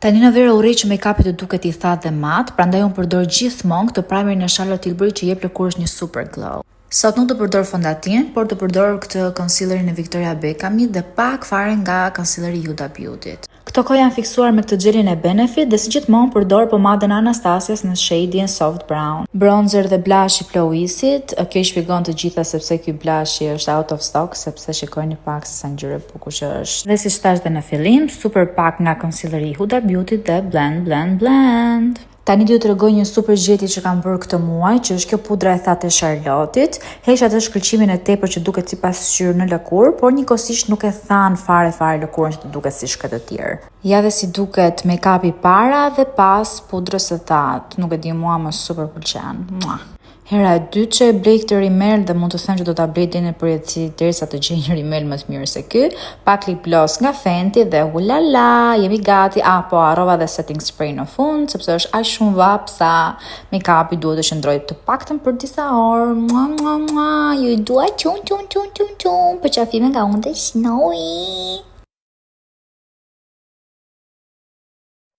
Tani në verë urrej që make-upi të duket i thatë dhe mat, prandaj unë përdor gjithmonë këtë primerin e Charlotte Tilbury që jep lëkurës një super glow. Sot nuk do përdor fondatin, por do përdor këtë concealerin e Victoria Beckhamit dhe pak fare nga concealeri Huda Beauty. Këto kohë jam fiksuar me këtë xhelin e Benefit dhe si gjithmonë përdor pomadën Anastasias në shade Soft Brown. Bronzer dhe blush i Ploisit, kjo i shpjegon të gjitha sepse ky blush është out of stock, sepse shikojni pak se sa ngjyrë e bukur që është. Dhe si thash dhe në fillim, super pak nga concealeri i Huda Beauty dhe blend, blend, blend. Tani do ju tregoj një super gjetje që kam bërë këtë muaj, që është kjo pudra e thatë e Charlotte-it. Heq atë shkëlqimin e tepër që duket si pasqyrë në lëkurë, por njëkohësisht nuk e than fare fare lëkurën që të duket si shkretëtirë. Ja dhe si duket make-upi para dhe pas pudrës së thatë. Nuk e di, mua më super pëlqen. Mua. Hera e dytë që e blej këtë rimel dhe mund të them që do ta blej deri në përjetësi derisa të gjej një rimel më të mirë se ky. Pak lip gloss nga Fenty dhe ulala, jemi gati. Ah, po harrova dhe setting spray në fund sepse është aq shumë vap sa make-upi duhet të qëndrojë të paktën për disa orë. Mua mua mua, ju dua çun çun çun çun çun. Përqafime nga unë dhe Snowy.